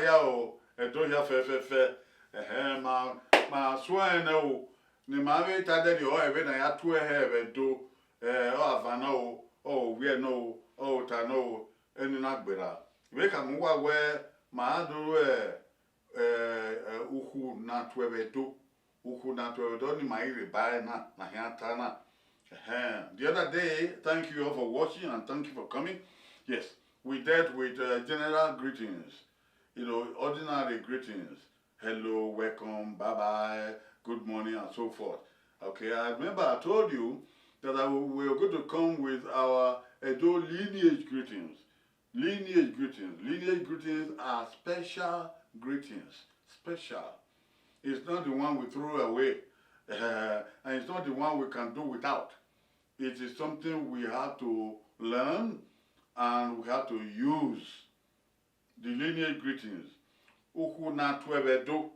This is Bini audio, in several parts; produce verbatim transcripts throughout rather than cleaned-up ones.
Hia o, Ẹdo hia fẹfẹfẹ. Ẹhẹn, ma, ma suẹn nẹ o, ne ima vbe ta dẹrriọ, ọ ẹvbo ne a ya tuẹ hẹ vbe Ẹdo, eh, ọ avan nọ o, ọ owiẹ nọ o, ọ ota nọ o, eni na gberra. Vbe ka mu uwa wẹ, ma do ru, eh, eh, ukhu ne a tuẹ vbe Ẹdo. Ukhu ne a tuẹ vbe Ẹdo ni ma i rre ba ẹre na, ne a khian ta na. Ẹhẹn. The other day, thank you all for watching and thank you for coming. Yes, we dealt with, uh, general greetings, you know, ordinary greetings. Hello, welcome, bye bye, good morning, and so forth. Okay, I remember I told you that I will, we are going to come with our Edo lineage greetings. Lineage greetings. Lineage greetings are special greetings. Special. It's not the one we throw away. Uh, and it's not the one we can do without. It is something we have to learn and we have to use. The lineage greetings. Ukhu ne a tuẹ vbe Ẹdo.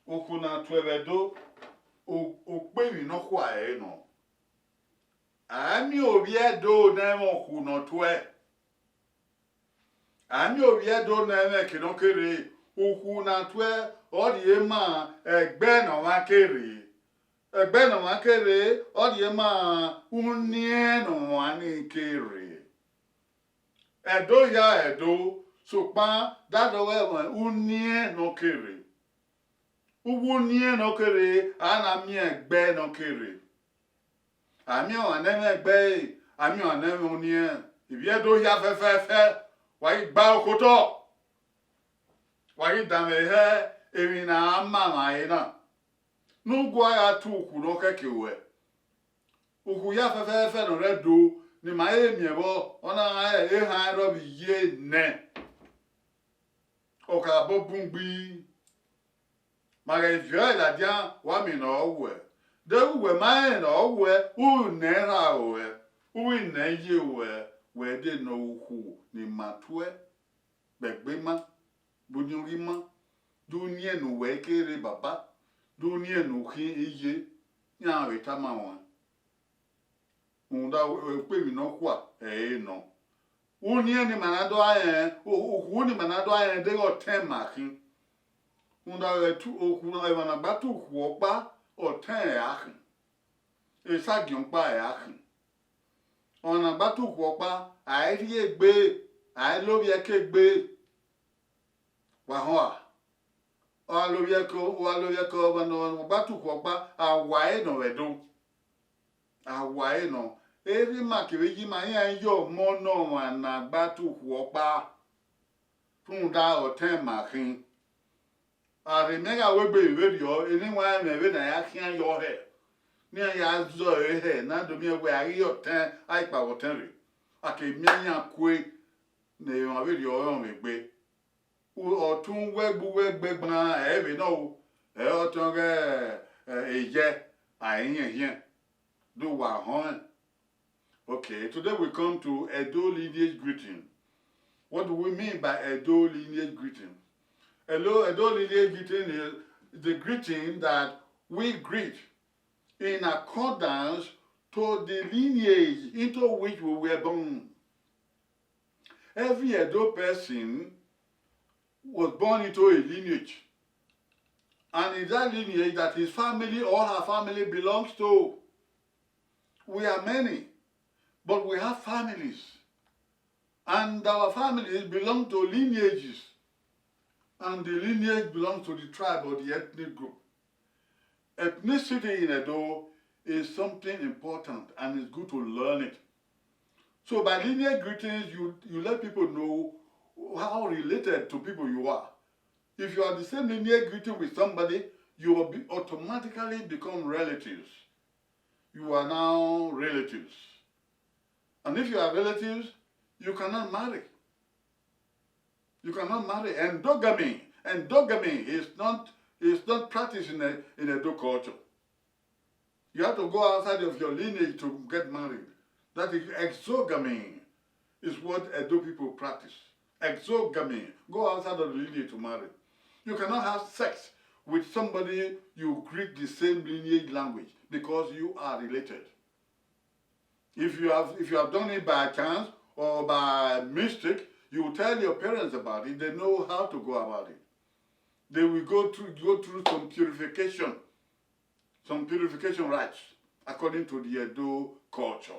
Ukhu ne a tuẹ vbe Ẹdo. U-, ukpemwi nọkhua ẹre nọ. A miẹn ovbi Ẹdo ne ẹ i mwẹ ukhu ne ọ tuẹ. A miẹn ovbi Ẹdo ne ẹ i mwẹ eke ne ọ ke rre. Ukhu ne a tuẹ, ọ rhie ma ẹgbẹe ne ọmwa ke rre. Ẹgbẹe ne ọmwa ke rre, ọ rhie ma uniẹn ne ọmwa ni ke rre. Ẹdo ya Ẹdo, sokpan dadẹ ọghe ẹmwẹ uniẹn ne ọ ke rre. Uwu uniẹn ne ọ ke rre, a na miẹn ẹgbẹe ne ọ ke rre. A miẹn ọmwa ne ẹ i mwẹ ẹgbẹe, a miẹn ọmwa ne ẹ i mwẹ uniẹn. Ivbi Ẹdo hia fẹfẹfẹ, wa ghi gba okotọ, wa ghi danmwẹ hẹ emwi ne a ma emwa ẹre na. Ne u gua gha tu ukhu ne ọ khẹke ruẹ. Ukhu hia fẹfẹfẹ ne ọ rre Ẹdo, ne ima he miẹn vbọ, ọ na gha re ehan ẹrọ vbe iye nẹ. Ọ ka bọ bun gbi. Ma ghẹ viọ ẹre ladian, wa miẹn ne ọ wuẹ. Deghẹ uwẹ ma rẹn ne ọ wuẹ, u nẹ ra ruẹ, u ghi nẹ ye ruẹ, wẹ de nọ ukhu ne ima tuẹ. Vbe egbe ima, vbe uniẹn ghi ima, de uniẹn ne uwẹ ke rre baba, de uniẹn ne u khin iye, iran vbe tama ruẹn. Rhunmwuda ukpemwi nọkhua ẹre nọ. Uniẹn ne ima na do a rẹn, u-, ukhu ne ima na do a rẹn deghẹ ọtẹn ma khin. Rhunmwuda vbe tu okhu, emwa ne a gba tu ukhu ọkpa, ọtẹn ẹre a khin. Esagiẹn ọkpa ẹre a khin. Ọmwa ne a gba tu ukhu ọkpa, a i rhie egbe, a i lovbiẹ ke egbe. Wa họn a? Ọ gha lovbiẹ ke, ọ gha lovbiẹ ke ọmwa ne ọ gba tu ukhu ọkpa, a wa ẹre nọ vbe Ẹdo. A wa ẹre nọ. Erha ima kevbe iye ima, iran i ye ọmọ ne ọmwa ne a gba tu ukhu ọkpa. Rhunmwuda ọtẹn ma khin. A rhe miẹn gha wegbe vberriọ, eni wanrẹn mwẹ vbene a ya khian yọ hẹ, ne iran ya zọ ẹre hẹ, ne a do miẹn wẹ a ghi re ọtẹn, a i kpao vbe ọtẹn rre. A ke miẹn iran kue ne emwa vberriọ rọnmwẹ egbe. U-, ọtẹn uwẹ gbe uwẹ gbe gban, ẹ i vbe nọ o, ẹ i re ọtẹn ọghe, ẹ, eyẹ, a i rẹn hiẹn, do wa họn ẹn. Okay, today we come to Edo lineage greeting. What do we mean by Edo lineage greeting? Hello, Edo lineage greeting is the greeting that we greet in accordance to the lineage into which we were born. Every Edo person was born into a lineage, and in that lineage that his family or her family belongs to. We are many, but we have families, and our families belong to lineages, and the lineage belongs to the tribe or the ethnic group. Ethnicity in Edo is something important, and it's good to learn it. So by lineage greetings, you, you let people know how related to people you are. If you are the same lineage greeting with somebody, you will be automatically become relatives. You are now relatives. And if you are relatives, you cannot marry. You cannot marry. Endogamy, endogamy is not, is not practiced in a, in Edo culture. You have to go outside of your lineage to get married. That is exogamy, is what Edo people practice. Exogamy, go outside of the lineage to marry. You cannot have sex with somebody you greet the same lineage language because you are related. If you have, if you have done it by chance or by mistake, You tell your parents about it, they know how to go about it. They will go through, go through some purification, some purification rites according to the Edo culture.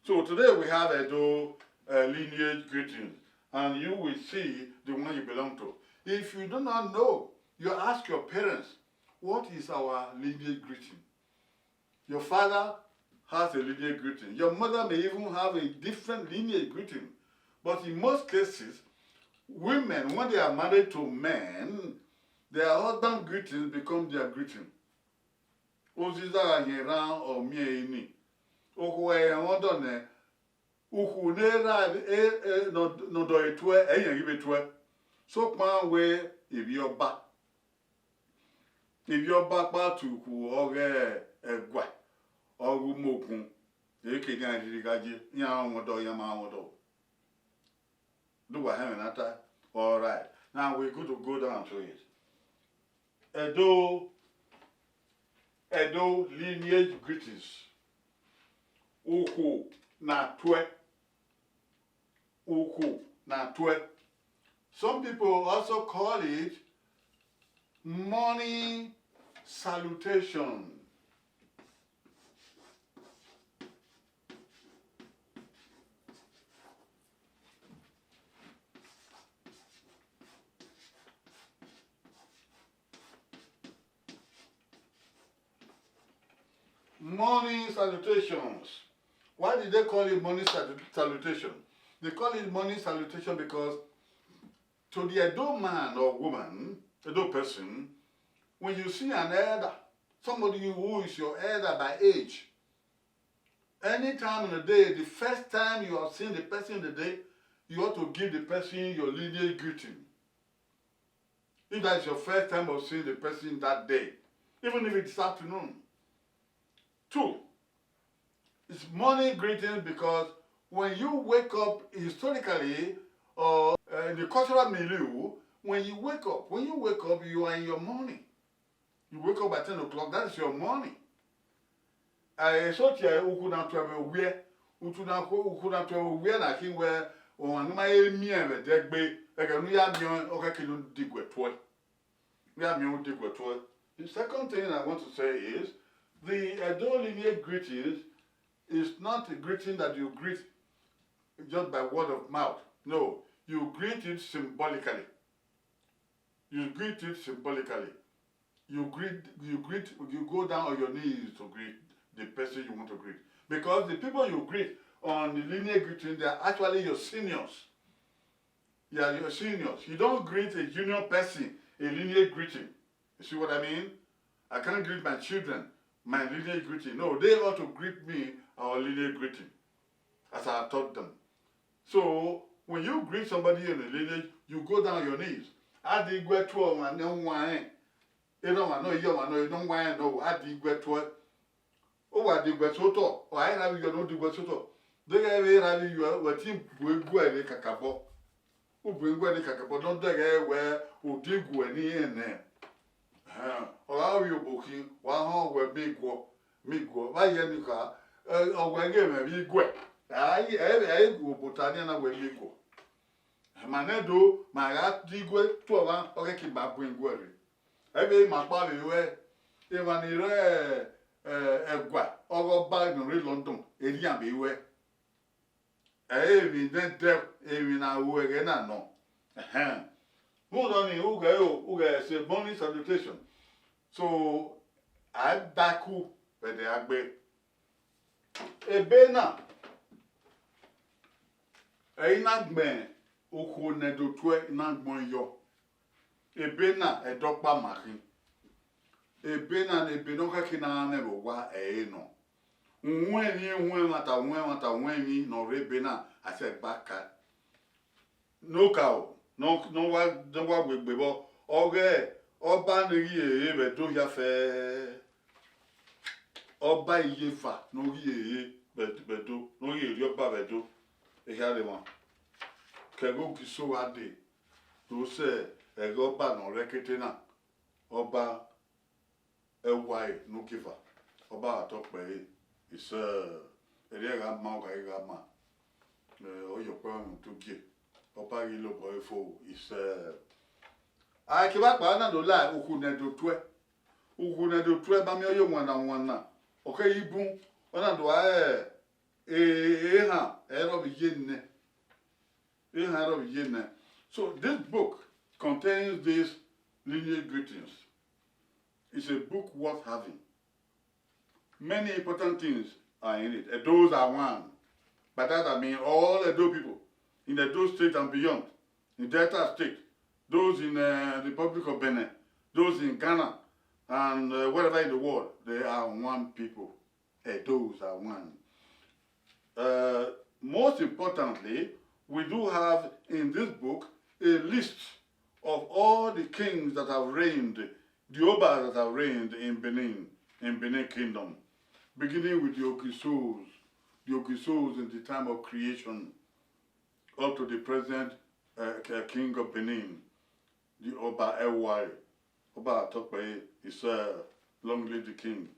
So today we have Edo uh, lineage greetings, and you will see the one you belong to. If you do not know, you ask your parents, "What is our lineage greeting?" Your father has a lineage greeting. Your mother may even have a different lineage greeting. But in most cases, women, when they are married to men, their husband greetings become their greeting. Oziza gha hin erhan ọ miẹn ehe nii. Okhuo ẹre mwẹ ọdọ nẹ, ukhu ne erha e- e- nọ nọ dọre tuẹ, ẹ i yan ghi vbe tuẹ. Sokpan wẹ, ivbi ọba, ivbi ọba kpa tu ukhu ọghe ẹguae, ọghe umogun, eke iran rhirhi gha ye, iran rọnmwẹ ọdọ, iran ma rọnmwẹ ọdọ. Do uwa họn ẹmwẹ na ta? All right. Now we good to go down to it. Edo, Edo lineage greetings. Ukhu na tuẹ. Ukhu na tuẹ. Some people also call it morning salutation. Morning salutations. Why did they call it morning salu- salutation? They call it morning salutation because to the Edo man or woman, Edo person, when you see an elder, somebody who is your elder by age, any time in the day, the first time you have seen the person in the day, you ought to give the person your lineage greeting. If that is your first time of seeing the person that day, even if it's afternoon. Two, it's morning greeting because when you wake up historically or uh, in the cultural milieu, when you wake up, when you wake up, you are in your morning. You wake up at ten o'clock, that is your morning. Eso tie ukhu na tuẹ vbe owiẹ, utu na kho- ukhu na tuẹ vbe owiẹ na khin wẹ ọmwa ne u ma he miẹn vbe ẹdẹgbe, ẹghẹ ne u ya miẹn ọẹn, ọ khẹke ne u diguẹ tuẹ. U ya miẹn u diguẹ tuẹ. The second thing I want to say is the Edo lineage greetings is not a greeting that you greet just by word of mouth. No, you greet it symbolically. You greet it symbolically. You greet, you greet, you go down on your knees to greet the person you want to greet. Because the people you greet on the lineage greeting, they are actually your seniors. Yeah, your seniors. You don't greet a junior person a lineage greeting. You see what I mean? I can't greet my children, my lineage greeting. No, they ought to greet me our lineage greeting as I taught them. So when you greet somebody in a lineage, you go down your knees. A diguẹ tuẹ ọmwa ne ọ wan rẹn, erha ọmwa nọ, iye ọmwa nọ, ne ọ wan rẹn nọ, a diguẹ tuẹ. Ọ wa diguẹ sotọ, ọ a i ra vbe yọ ne ọ diguẹ sotọ. Deghẹ vbe ra vbe yọ, wẹ te bu eguẹ rre kakabọ. U bu eguẹ rre kakabọ, ne ọ dẹghẹ wẹ u diguẹ ne irẹn nẹ. Ẹhẹn, ọ gha rrie obokhin, wa họn wẹ miẹn iguọ, miẹn iguọ. Vbe a ye ni kha, ẹ, ọ wẹ ghe mwẹ vbe iguẹ. Ẹ i, ẹ i, ẹ i gu obọ ta nian na wẹ miẹn iguọ. Ma nẹ do, ma gha diguẹ tuẹ ọmwa, ọ ghẹ ke ma bu eguẹ rre. Ẹ vbe ma kpa vbe ruẹ, emwa ni rre, ẹ, ẹguae, ọghe ọba ne ọ rre London, erriọ iran vbe ruẹ. Ẹ i re emwi nẹdẹ, emwi ne a ru ẹghẹ na nọ. Ẹhẹn. Vbene ọnii, ughẹ ro, ughẹ sẹ morning salutation. So, a i ba ẹko vbe ẹdẹ a gbe. Ebe na, ẹ i na gbẹn okhuo ne ẹdẹ otuẹ, i na gbẹn ọẹn yọ. Ebe na, ẹdẹ ọkpa ma khin. Ebe na, ebe ne ọ khẹke ne a gha mwẹ vbe owa ẹre nọ. Uwẹn emwi, uwẹn ẹmwata, uwẹn ẹmwata, uwẹn emwi ne ọ rre ebe na, a sẹ gba ka. Ne okaro ne ọ, ne ọ wa, ne ọ wa wegbe vbọ, ọghe ọba ne ghi rere vbe Ẹdo hia fẹẹrẹ, ọba iyeva ne ọ ghi rere vbe, vbe Ẹdo, ne ọ ghi rrie ọba vbe Ẹdo, ehia rre emwa. Ke ẹghẹ Ogiso gha dee, do sẹ ẹghẹ ọba ne ọ rre ẹkete na, ọba ẹwae ne Ogieva, ọba gha tọ kpẹre, isẹ, erriọ gha ma, ọ gha gha ma, ẹ, ọ ye ọkpẹmwẹ ne u do gie. Ọba ghi lobọ ẹre fo, isẹ. A kevbe akpa na do la ukhu ne do tuẹ. Ukhu ne do tuẹ ba miẹn ọye wanna wanna. Ọ keghi bun, ọ na do a ẹ, e, ehan ẹre ọ vbe ye nẹ. Ehan ẹre ọ vbe ye nẹ. So this book contains these lineage greetings. It's a book worth having. Many important things are in it. Edos are one. By that I mean all Edo people in Edo State and beyond, in Delta State, those in uh, the Republic of Benin, those in Ghana, and uh, wherever in the world, they are one people. Edos are one. Uh, most importantly, we do have in this book a list of all the kings that have reigned, the Obas that have reigned in Benin, in Benin Kingdom, beginning with the Ogisos, the Ogisos in the time of creation, up to the present uh, k- king of Benin, the Oba Ewai, Oba Tokpeye, is uh, long live the king.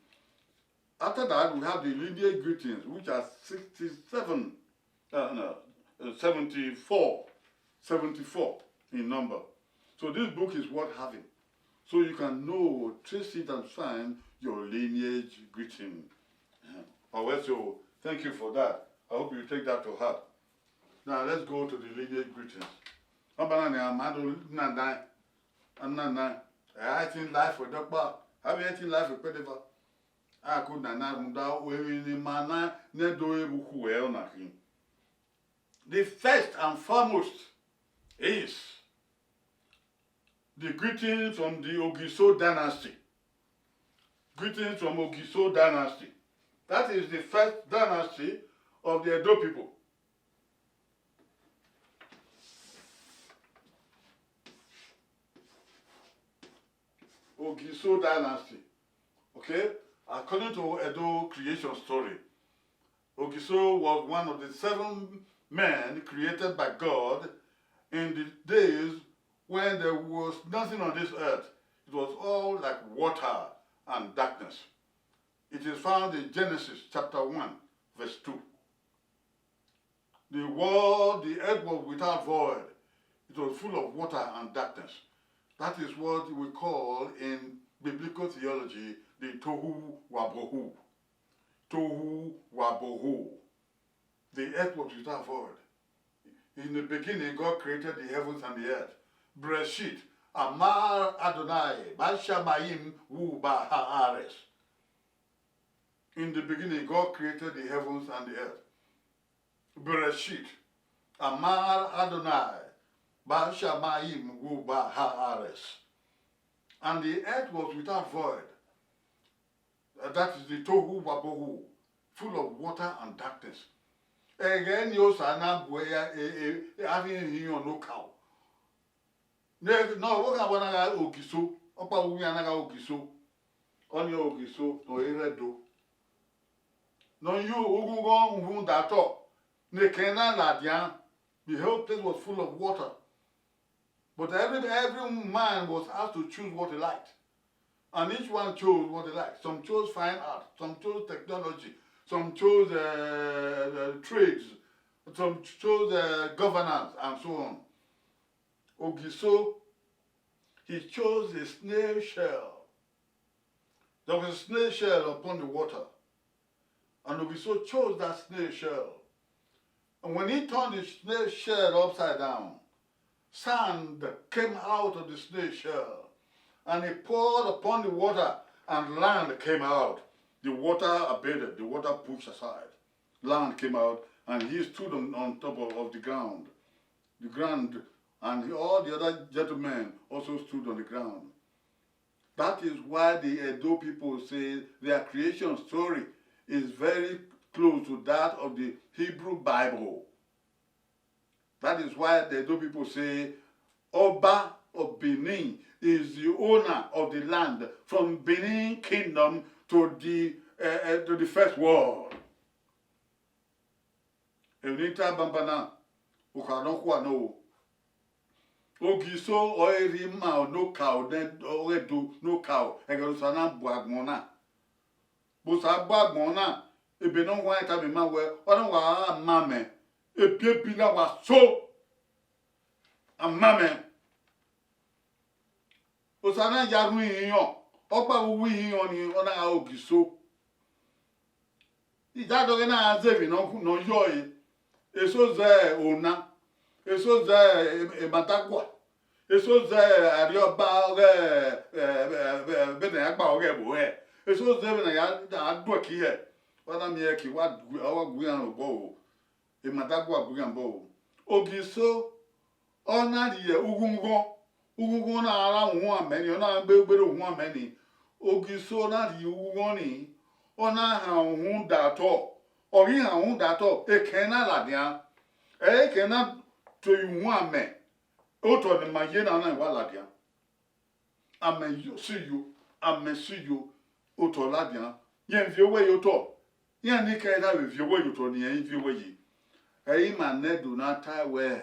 After that, we have the lineage greetings, which are sixty-seven, uh, no, uh, seventy-four, seventy-four in number. So this book is worth having. So you can know, trace it and find your lineage greeting. Uh, Well, so thank you for that. I hope you take that to heart. Now let's go to the lineage greetings. Ọba na ni a ma do nana, a nana, ẹ a ti life for dọkpa, a vbe ti life for pedeva. A ko nana rhunmwuda emwi ne ima na ne do re vbe ukhu ẹre ọna khin. The first and foremost is the greeting from the Ogiso dynasty. Greetings from Ogiso dynasty. That is the first dynasty of the Edo people. Ogiso dynasty. Okay? According to Edo creation story, Ogiso was one of the seven men created by God in the days when there was nothing on this earth. It was all like water and darkness. It is found in Genesis chapter one, verse two. The world, the earth was without void. It was full of water and darkness. That is what we call in biblical theology the Tohu Wabohu. Tohu Wabohu. The earth was without void. In the beginning, God created the heavens and the earth. Bereshit, Amar Adonai, Bashamayim Uba Haaretz. In the beginning, God created the heavens and the earth. Bereshit, Amar Adonai, Bashamayim Uba Haaretz. And the earth was without void. Uh, that is the Tohu Wabohu, full of water and darkness. Ẹghẹ ne Osa na bu ẹre, e, e, e, avbe ihinrọn ne okaro. Ne, ne ọvbokhan wa na gha Ogiso, ọkpa vbe uwinna na gha Ogiso, ọnii Ogiso ne ọ re rre Ẹdo. Ne ọ ye ughughan uhunmwu da otọ, ne ekẹn na ladian, the whole place was full of water. But every, every man was asked to choose what he liked. And each one chose what he liked. Some chose fine art, some chose technology, some chose uh, uh, trades, some chose uh, governance, and so on. Ogiso, he chose a snail shell. There was a snail shell upon the water. And Ogiso chose that snail shell. And when he turned the snail shell upside down, sand came out of the snail shell, and it poured upon the water, and land came out. The water abated, the water pushed aside. Land came out, and he stood on, on top of, of the ground. The ground, and he, all the other gentlemen also stood on the ground. That is why the Edo people say their creation story is very close to that of the Hebrew Bible. That is why the Edo people say Oba of Benin is the owner of the land from Benin Kingdom to the uh, uh, to the first world. Emwi ne I ta banbanna, okha ne ọ khua nọ o. Ogiso ọre rhie ima ne okaro ne ọghe Ẹdo ne okaro, ẹghẹ ne Osa na bu agbọn na. Vbe Osa bu agbọn na, ebe ne ọ huanrẹn tama ima wẹẹ, ọ na wa gha ma mẹ, ebiebi na wa so. A ma mwẹ. Osa na ya rhun ihinrọn, ọkpa vbe uwu ihinrọn ni, ọ na gha re Ogiso. I da dọghe na gha zẹ emwi ne ọ yọ ẹre, eso zẹ Ona, eso zẹ Emadagua, eso zẹ Arriọba ọghe, vbene a ya gba ọghe ẹvbo hẹ, eso zẹ vbene a ya duẹki hẹ, wa na miẹn ẹki, wa gu iran obọ o, Emadagua gu iran obọ o. Ogiso, ọ na rhie ughughọn, ughughọn na ra uhunmwu amẹ ni, ọ na gbe gberra uhunmwu amẹ ni. Ogiso na rhie ughughọn ni, ọ na han uhunmwu da otọ, ọ ghi han uhunmwu da otọ, ekẹn na ladian, ẹ i re ekẹn na to ye uhunmwu amẹ, otọ ne ima ye na na wa ladian. Amẹ yo, si yo, amẹ si yo, otọ ladian, rẹn viọ owẹ ye otọ, iran ni kẹre na vbe viọ owẹ ye otọ ne irẹn i viọ owẹ ye. Ẹ i re ima ne Ẹdo na tae wẹẹ,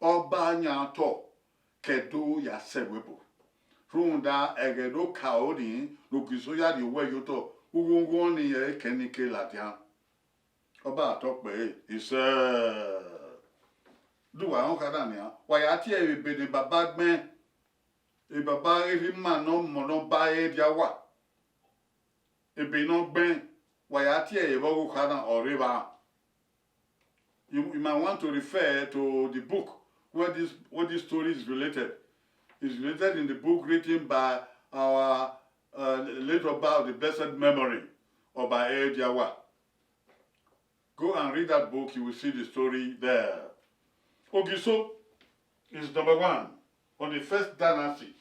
Ọba yan otọ, ke Ẹdo ya sẹ ẹvbo ebo. Rhunmwuda ẹghẹ ne okaro ni ne Ogiso ya rhie owẹ ye otọ, ughughọn ni ẹre ekẹn ni ke ladian. Ọba tọ kpẹre, isẹ. De uwa rẹn okha na nian, wa ya tie ẹre vbe ebe ne baba gbẹn, baba ghi rhie ima ne ọmọ ne ọ ba ẹre dia owa. Ebe ne ọ gbẹn, wa ya tie ẹre vbe ọghe okha na, ọ rre evba. You, you might want to refer to the book where this, where this story is related. It's related in the book written by our, uh, late Oba of the blessed memory, Oba Ediawa. Go and read that book, you will see the story there. Ogiso is number one on the first dynasty